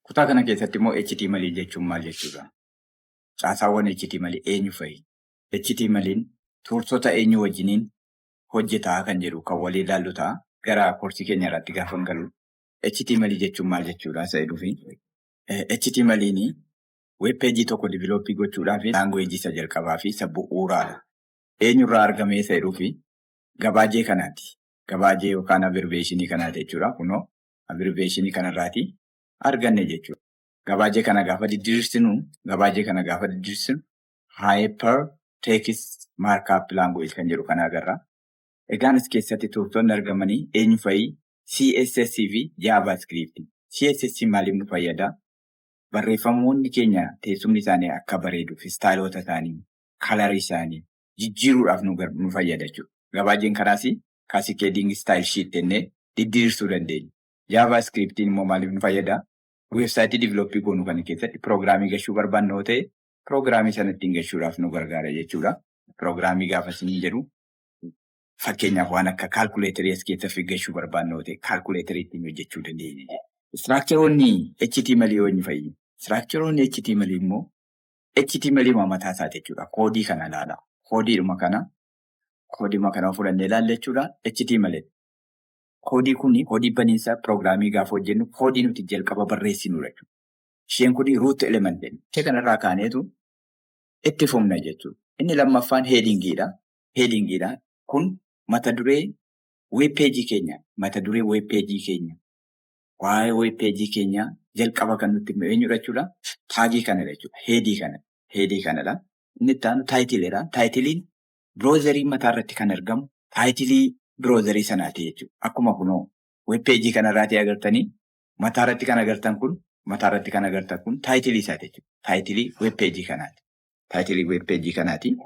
Kutaa kana keessatti immoo HTML jechuun maal jechuudha? Caasaawwan HTML eenyu fa'i? HTML'n toolsota eenyu wajjiniin hojjetaa kan jedhu kan walii ilaallu ta'a. Gara koorsii keenya irratti gaafa galu, HTML jechuun maal jechuudha isa jedhuufi HTML'n web page tokko develop gochuudhaaf language isa jalqabaa fi isa bu'uuraadha. Eenyurraa argame isa jedhuufi gabaajee kanaati. Gabaajee yookaan abbreviation kanaati jechuudha. Kunoo, abbreviation kanarraati arganne jechuudha. Gabaajee kana gaafa diddiirsinu Hyper Text Markup Language kan jedhu kana agarra. Egaan as keessatti toolsonni argamanii eenyu fa'i? CSS fi JavaScript. CSS maaliif nu fayyada? Barreeffamoonni keenya teessumni isaanii akka bareeduuf, styleota isaanii, colorii isaanii jijjiiruudhaaf nu fayyada jechuudha. Gabaajeen kanaas Cascading Style Sheet jennee diddiirsuu dandeenya. JavaScriptiin immoo maaliif nu fayyada? Website develop goonuu kana keessatti programii gashuu barbaannu yoo ta'e, programii sana ittiin gashuudhaaf nu gargaara jechuudha. Programii gaafa isin jedhu, fakkeenyaaf waan akka calculatorii as keessatti gashuu barbaannu yoo ta'e, calculatorii ittiin hojjechuu dandeenya. Structureoonni HTML eenyu fa'i? Structureoonni HTML immoo HTML mataa isaati jechuudha. Koodii kana ilaala. Koodiidhuma kana fudhannee ilaalla jechuudha. HTML. Koodii kuni koodii baniinsa programii gaafa hojjennu koodii nuti jalqaba barreessinudha jechuudha. Isheen kuni root element jenna. Ishee kanarraa kaaneetu itti fufna jechuudha. Inni lammaffaan headingiidha. Headingiidha. Kun mata duree web page keenya. Mata duree web page keenya. Waa'ee web page keenyaa jalqaba kan nutti himu eenyudha jechuudha? Tagii kanadha jechuudha. Headii kana. Headii kanadha. Inni itti aanu titleidha. Titleiin browserii mataa irratti kan argamu titleii browserii sanaati jechuudha. Akkuma kunoo web page kanarraatii agartanii, mataa irratti kan agartan kun titleii isaati jechuudha. Titleii web page kanaati. Titleii web page kanaati.